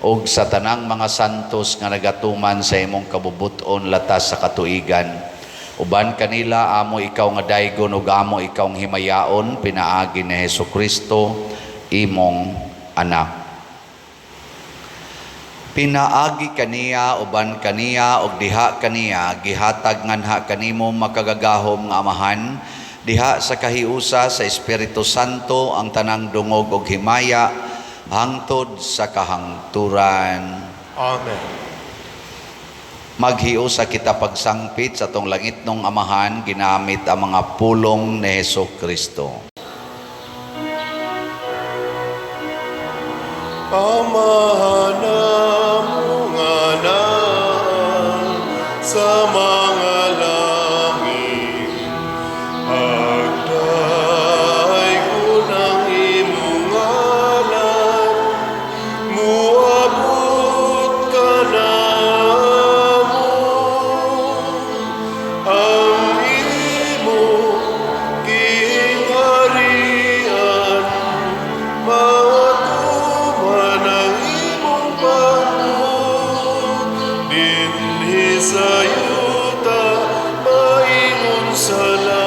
ug sa tanang mga santos nga nagatuman sa imong kabubut-on latas sa katuigan. Uban kanila amo ikaw nga daygon ug amo ikaw nga himayaon pinaagi ni Hesus Kristo, imong anak. Pinaagi kaniya, uban kaniya ug diha kaniya, gihatag nganha kanimo, makagagahom nga Amahan, diha sa kahiusa sa Espiritu Santo ang tanang dungog ug himaya hangtod sa kahangturan. Amen. Maghiusa kita pagsangpit sa atong langitnong Amahan ginamit ang mga pulong ni Hesus Kristo. Amahan namo nga naa sa mga langit, pagdaygon ang imong ngalan, muabot kanamo ang imong gingharian, matuman ang imong pagbuot dinhi sa yuta maingon sa langit.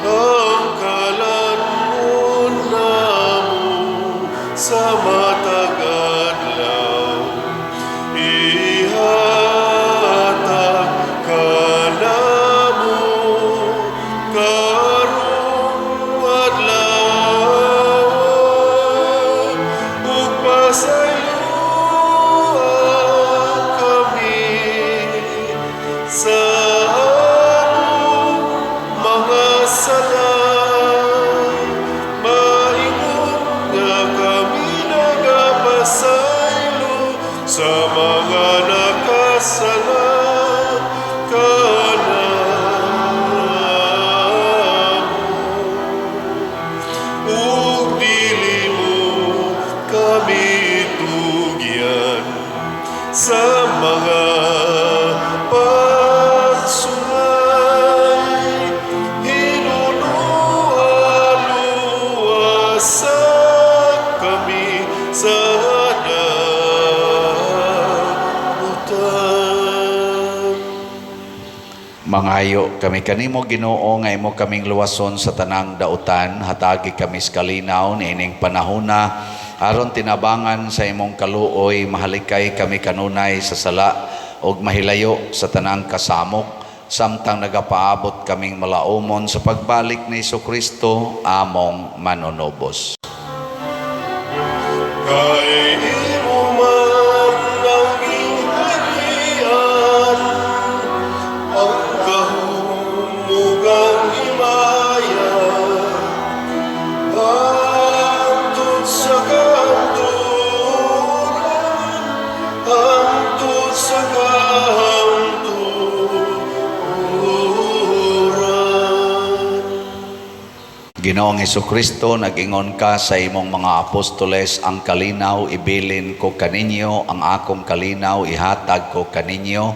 Ang kalan-on namo sa matag adlaw, ihatag kanamo karong adlaw, ug pasayloa kami sa among mga sala, maingon nga kami nagapasaylo sa mga nakasala kanamo, ug dili mo kami tugyan sa mga pagsulay, hinunua luwasa kami sa dautan. Mangayo kami kanimo, Ginoo, nga imo kaming luwason sa tanang dautan. Hatagi kami sa kalinaw niining panahona aron tinabangan sa imong kaluoy mahalikay kami kanunay sa sala ug mahilayo sa tanang kasamok samtang nagapaabot kaming malaumon sa pagbalik ni Kristo among manunubos. Kay imo man ang gingharian, ang gahom ug ang himaya, hangtod sa kahangturan, hangtod sa kahangturan. Ginoong Kristo, nag-ingon ka sa imong mga apostoles, "Ang kalinaw ibilin ko kaninyo, ang akong kalinaw ihatag ko kaninyo.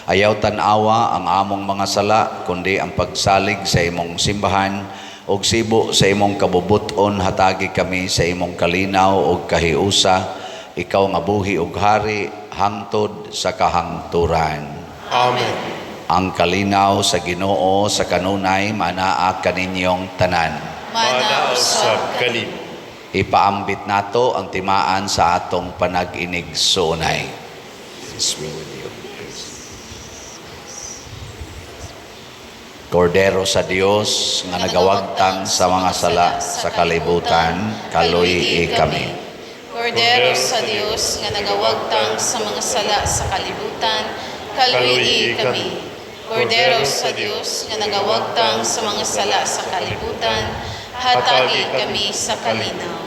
Ayaw tan-awa ang among mga sala, kundi ang pagsalig sa imong simbahan, ug sibo sa imong kabubuton hatagi kami sa imong kalinaw ug kahiusa, ikaw nga buhi ug hari hangtod sa kahangturan." Amen. Ang kalinaw sa Ginoo sa kanunay manaa kaninyong tanan. Mana Mana usab usab kanimo. Ipaambit nato ang timaan sa atong panag-inigsuonay. Peace be with you. Peace. Kordero sa Dios nga nagawagtang sa mga sala sa kalibutan, kaluy kami. Kordero sa Dios nga nagawagtang sa mga sala sa kalibutan, kaluy kami. Kordero sa Dios nga nagawagtang sa mga sala sa kalibutan, hatagi kami sa kalinaw.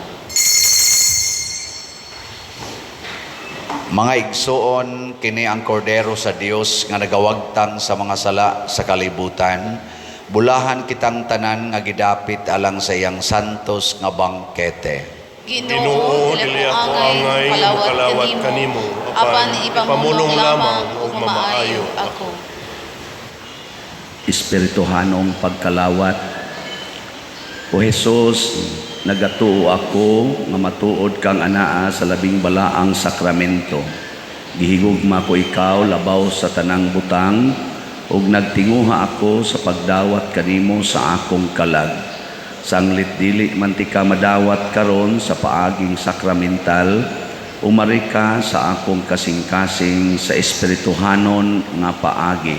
Mga igsuon, kini ang kordero sa Dios nga nagawagtang sa mga sala sa kalibutan. Bulahan kitang tanan nga gidapit alang sa iyang santos nga bangkete. Ginoo, Ginoo, dili ako angay nga mokalawat kanimo, apan apan ipamulong lamang ug mamaayo ako. Espirituhanong pagkalawat. O Jesus, nagatuo ako nga matuod kang anaa sa labing balaang sakramento. Gihigugma ko ikaw labaw sa tanang butang ug nagtinguha ako sa pagdawat kanimo sa akong kalag. Sanglit dili man tika madawat karon sa paaging sakramental, umari ka sa akong kasing-kasing sa espirituhanon nga paagi.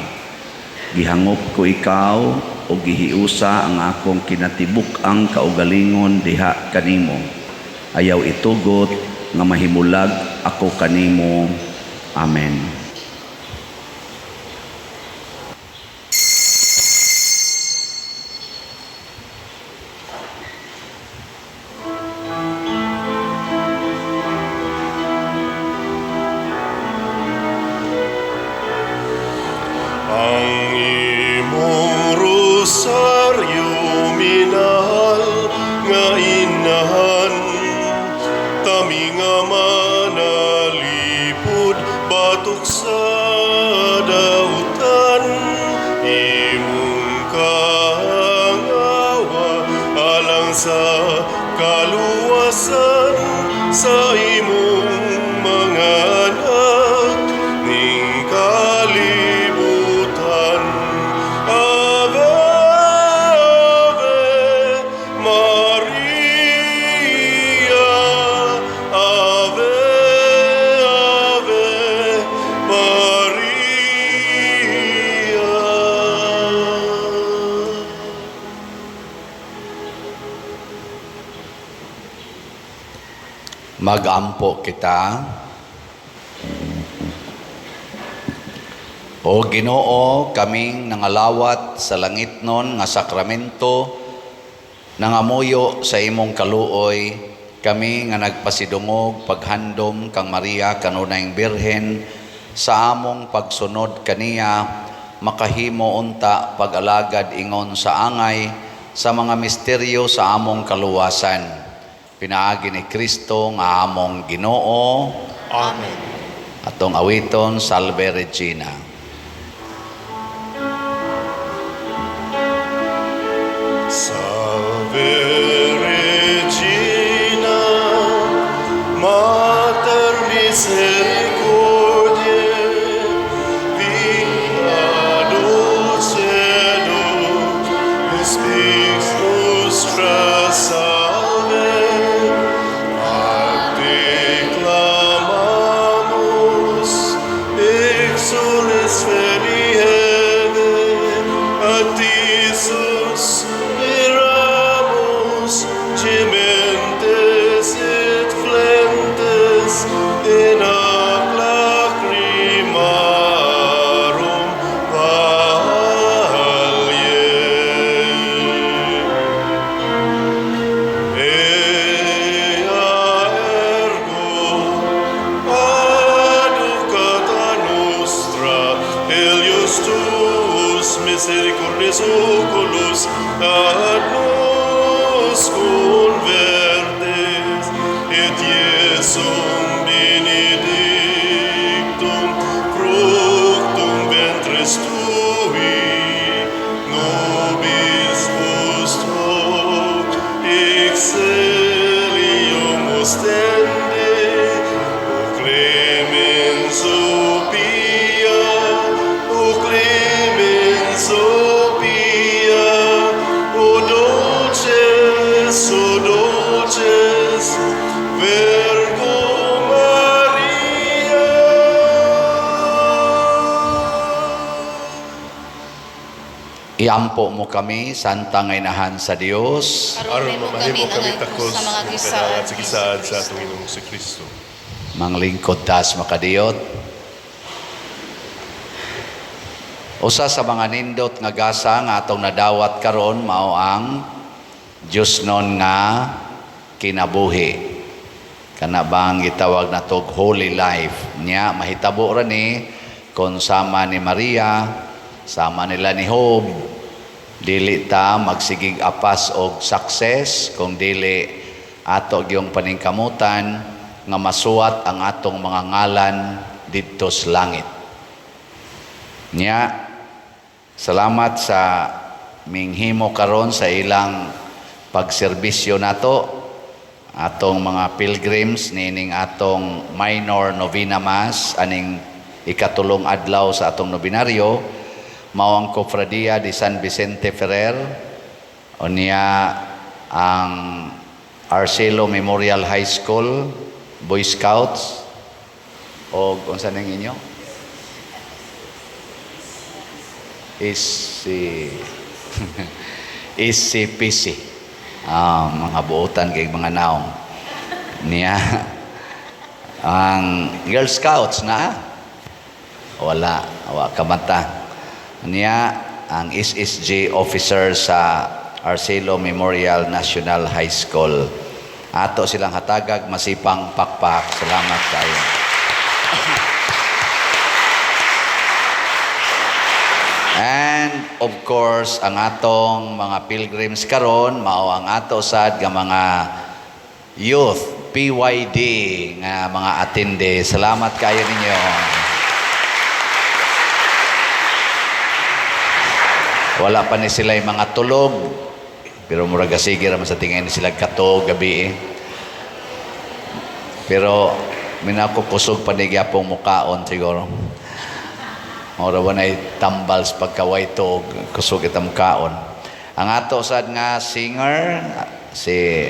Gihangop ko ikaw o gihiusa ang akong kinatibuk-ang kaugalingon diha kanimo. Ayaw itugot nga mahimulag ako kanimo. Amen. Ang imong rosaryo, minahal nga inahan, kami nga manalipod batok sa dautan. Imong kahangawa alang sa kaluwasan sa imong mga anak ning kalibutan. Ave, Ave Maria, Ave, Ave Maria. Magampo kita. O Ginoo, kaming nangalawat sa langitnon nga sakramento, nangamuyo sa imong kaluoy, kami nga nagpasidungog paghandom kang Maria kanunayng Birhen, sa among pagsunod kaniya makahimo unta pag-alagad ingon sa angay sa mga misteryo sa among kaluwasan. Pinaagi ni Kristo nga among Ginoo. Amen. Atong awiton, Salve Regina. Salve Regina, Mater misericordiae, vita dulcedo, spes nostra, salve. A te clamamus, exules filii Evae, a te suspiramus, gementes et flentes in hac lacrimarum valle. Ea ergo, advocata nostra, filios tuos misericordes oculos ad Jesum benedictum, fructum ventris tui, nobis post hoc exilium ostende, O clemens, O pia, O clemens, O pia, O dulcis, Virgo Maria. Iampo mo kami, Santa nga Inahan sa Dios. Aron Aron mamahimo kami takos sa mga ng gisaad kadangat sa gisaad sa atong Ginoong Kristo. Manglingkod tas makadiyot. Usa sa mga nindot nga gasa nga atong nadawat karon mao ang Diyosnon nga kinabuhi. Kana bang gitawag natog holy life niya, mahitabo ra ni kon sama ni Maria, sama nila ni Job, dili ta magsigig apas og success kung dili ato gyung paningkamutan nga masuwat ang atong mga ngalan didto sa langit. Nya, salamat sa minghimo karon sa ilang pagserbisyo nato, atong mga pilgrims nining atong minor novena mass aning ikatulong adlaw sa atong nobenaryo, mao ang Cofradia de San Vicente Ferrer, unya ang Arcelo Memorial High School Boy Scouts, og unsa ning inyo? Is si SCPC. Mga buotan kay mga naong niya. Ang Girl Scouts na wala, wa kamata niya. Ang SSG officer sa Arcelo Memorial National High School, ato silang hatagag masipang pakpak. Salamat kayo. And of course, ang atong mga pilgrims karon mao ang ato sad nga mga youth PYD nga mga attendee. Salamat kayo ninyo. Wala pa ni sila yung mga tulog, pero murag sige ra man sa tingin ni sila katog gabi eh. Pero minako kusog pa ni gyapong mukaon siguro. Ora wa nay tambal sa pagkaway og kusog ita mukaon. Ang ato sad nga singer si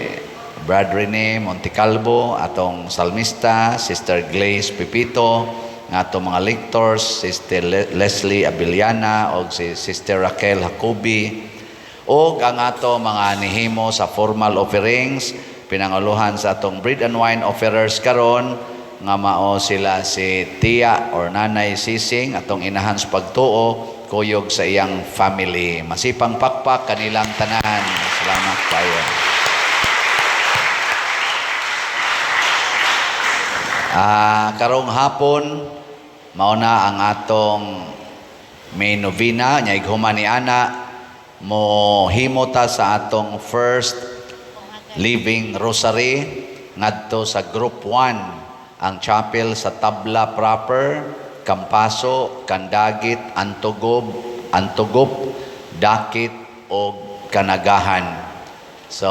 Brad Rene Montecalvo, atong salmista Sister Glaze Pepito, ang atong mga lectors Sister Leslie Abiliana og si Sister Raquel Jacobi, og ang ato mga nihimo sa formal offerings, pinanguluhan sa atong bread and wine offerers karon nga mao sila si Tia or Nanay Sising, atong inahan sa pagtuo, kuyog sa iyang family. Masipang pakpak kanilang tanan. Salamat kayo. Karong hapon mao na ang atong main novena nya ighuman ni ana mo himo ta sa atong first Living Rosary ngadto sa Group 1, ang chapel sa Tabla proper, Campaso, Kandagit, Antugop, Dakit og Kanagahan. So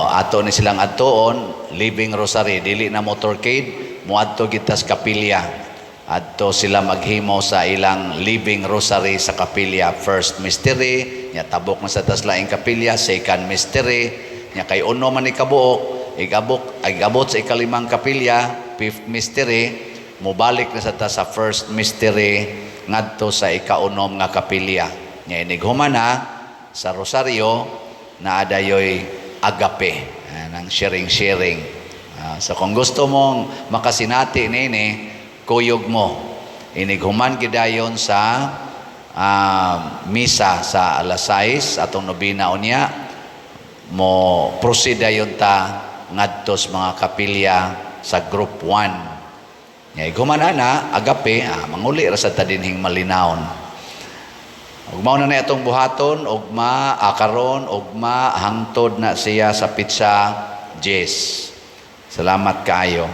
ato ni silang adtuon Living Rosary, dili na motorcade, moadto kita sa kapilya. Adto sila maghimo sa ilang Living Rosary sa kapilya. First mystery, nya tabok na sa tas laing kapilya, second mystery, nya kay uno man ni kabuok, igabot sa ikalimang kapilya, fifth mystery, mobalik na sa tas sa first mystery ngadto sa ikaunom nga kapilya. Nya inighuman na sa rosaryo na adayoy agape, ang sharing-sharing. So kung gusto mong makasinati nini, kuyog mo. Inighuman gidayon sa misa sa alas 6 atong nobina unya, mo proceed dayon ta ngadto sa mga kapilya sa Group 1. Nya ighuman ana agape, manguli ra sa ta dinhing malinawon. Ug mao na ni atong buhaton ugma karon ugma hangtod na siya sa pitsa Jes. Salamat kaayo.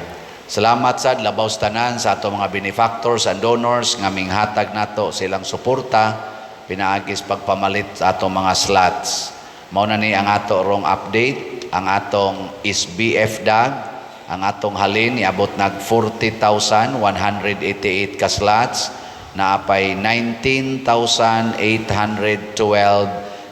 Salamat sad labaw sa tanan sa ato mga benefactors and donors nga minghatag nato silang suporta pinaagis pagpamalit sa atong mga slots. Mao na ni ang ato rong update, ang atong SBF DAG, ang atong halin niabot nag 40,188 ka slots, naapay 19,812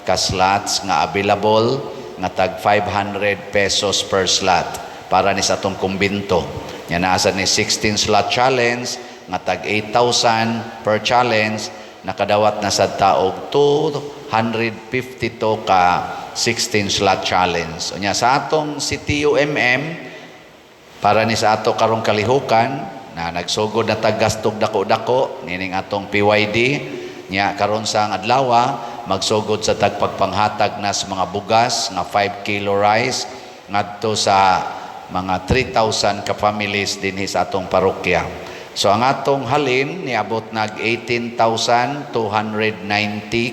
ka slots nga available nga tag 500 pesos per slot para ni sa atong kumbinto. Nya naa sad ni 16 slot challenge nga tag 8,000 per challenge, nakadawat na sad ta og 252 ka 16 slot challenge. Unya sa atong CTUMM, para ni sa ato karong kalihukan na nagsugod na tag gastog dako-dako nining atong PYD, nya karon sa adlaw magsugod sa tagpagpanghatag na sa mga bugas nga 5 kilo rice ngadto sa mga 3,000 ka families dinhi sa atong parokya. So ang atong halin niabot nag 18,290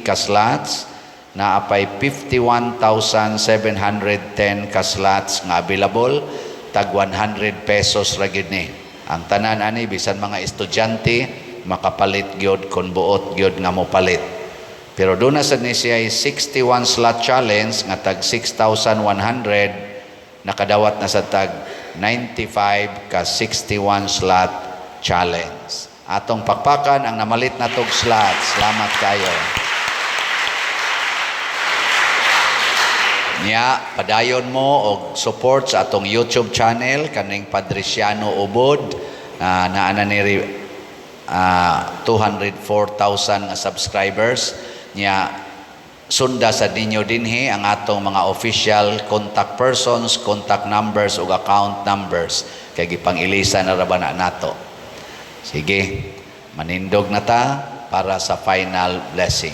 ka slots, naapay 51,710 ka slots nga available, tag 100 pesos ra gyud ni. Ang tanan ani, bisan mga estudyante makapalit gyud kon buot gyud nga mopalit. Pero doon na sad ni siya 61 slot challenge nga tag 6,100, nakadawat na sa tag 95 ka 61 slot challenge. Atong pakpakan ang namalit na tog slot. Salamat kayo. Nya, padayon mo og support sa atong YouTube channel kaning Padriciano Ubod na naa na ni 204,000 nga subscribers. Nya sunda sa ninyo dinhi ang atong mga official contact persons, contact numbers ug account numbers kay gipang-ilisa na ra ba na nato. Sige, manindog na ta para sa final blessing.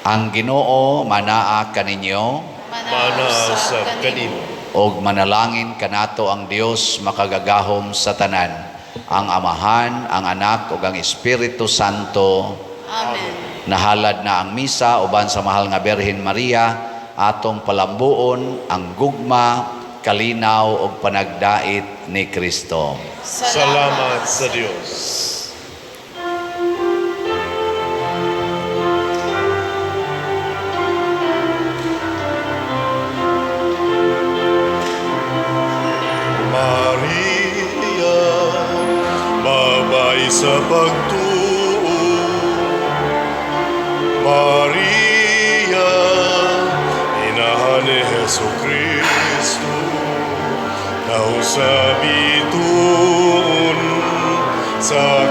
Ang Ginoo manaa kaninyo. Mana sa kanimo. Og manalangin kanato ang Dios makagagahom sa tanan, ang Amahan, ang Anak ug ang Espiritu Santo. Amen. Nahalad na ang misa uban sa mahal nga Birhen Maria, atong palambuon ang gugma, kalinaw ug panagdait ni Kristo. Salamat sa Dios. Maria, babay sa pagtuo. Maria, inahan ni Hesu Kristo, sa bituon sa